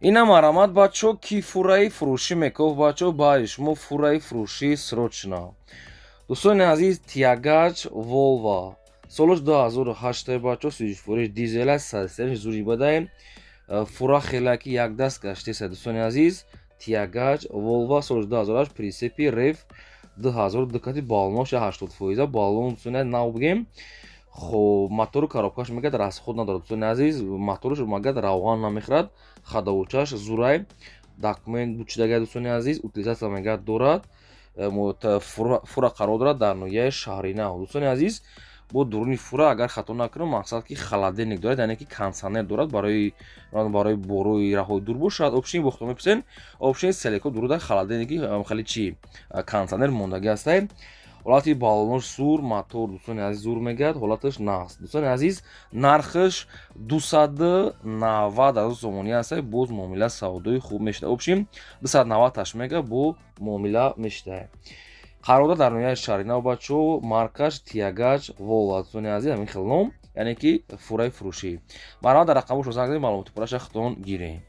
Ина марамат, бачо, ки фураи фурӯшӣ мекофт, бачо, баъди шумо фураи фурӯшӣ срочно. Дӯстони азиз, тягач Волва, солаш 2008, бачо, сӯзишвориш дизела, сасеш зури бадай, фура хела ки якдаст гаштеса. Дӯстони азиз, тягач Волва, солаш 2008, прицепи реф 2002 кати, баллонош 80%, баллон, дӯстони, нав бигем. Хоб, мотору коробкаш мегӯяд, расход надорад. Дӯстони азиз, моторуш мегӯяд, равған намехӯрад, ходовочаш зурай, документ бучидага. Дӯстони азиз, утилизация мегӯяд, дорад. Фура қарор дорад дар ноҳияи Шаҳринав. Дӯстони азиз, бо дуруни фура, агар хато накунам, мақсад ки холодильник дорад, яъне ки кондитсионер дорад, барои борои раҳои дур бошад. Общин бохто мепурсен, общин селеко дуруда, холодильники хеле чи кондитсионер мондагӣ ҳастай. Ҳолати баллонош зур, мотор, дӯстони азиз, зур мегӯяд, ҳолаташ нағз. Дӯстони азиз, нархаш 290 000 сомонӣ ҳастай, боз муомила савдои хуб мешуда. Общим 290 таш мега, бо муомила мешуда. Қарорда дар ноҳияи Шаҳринав, бачо, маркаш тягач Волва. Дӯстони азиз, ҳамин хел ном, яъне ки фураи фурӯшӣ. Марҳамат, дар рақамҳо занг занед, маълумоти пурраша худтон гиред.